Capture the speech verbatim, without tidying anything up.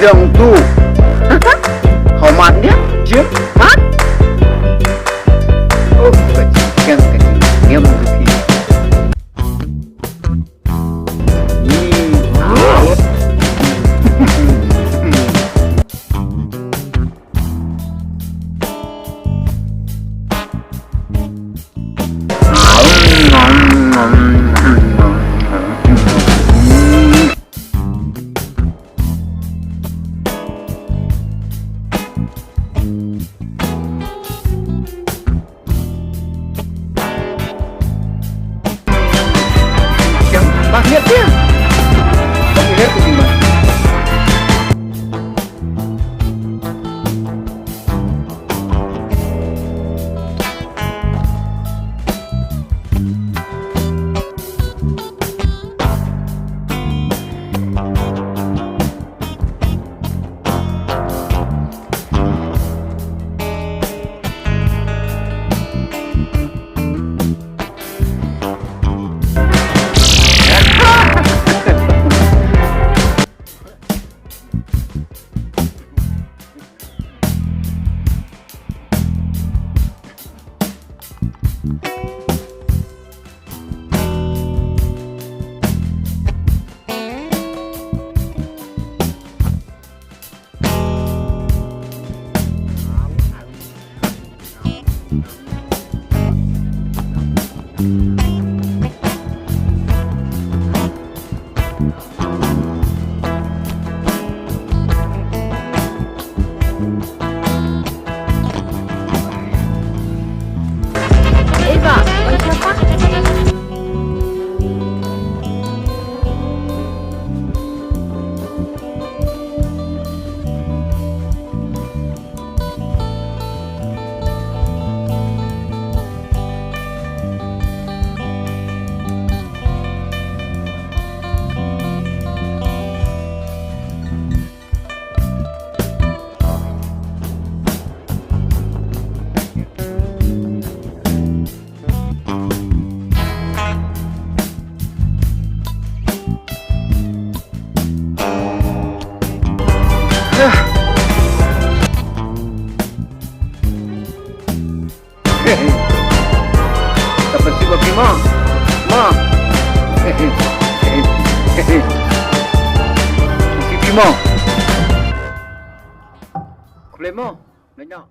Dang tu. Hau mat nia, Jim? Mat? Oh, ka jingkieng, ka jingkieng ka jingkieng. Ni. Eva, wan shah pat. Ka pynshim ma phi mo. Mo. Phi phi mo. Khublei mo. Khublei noh.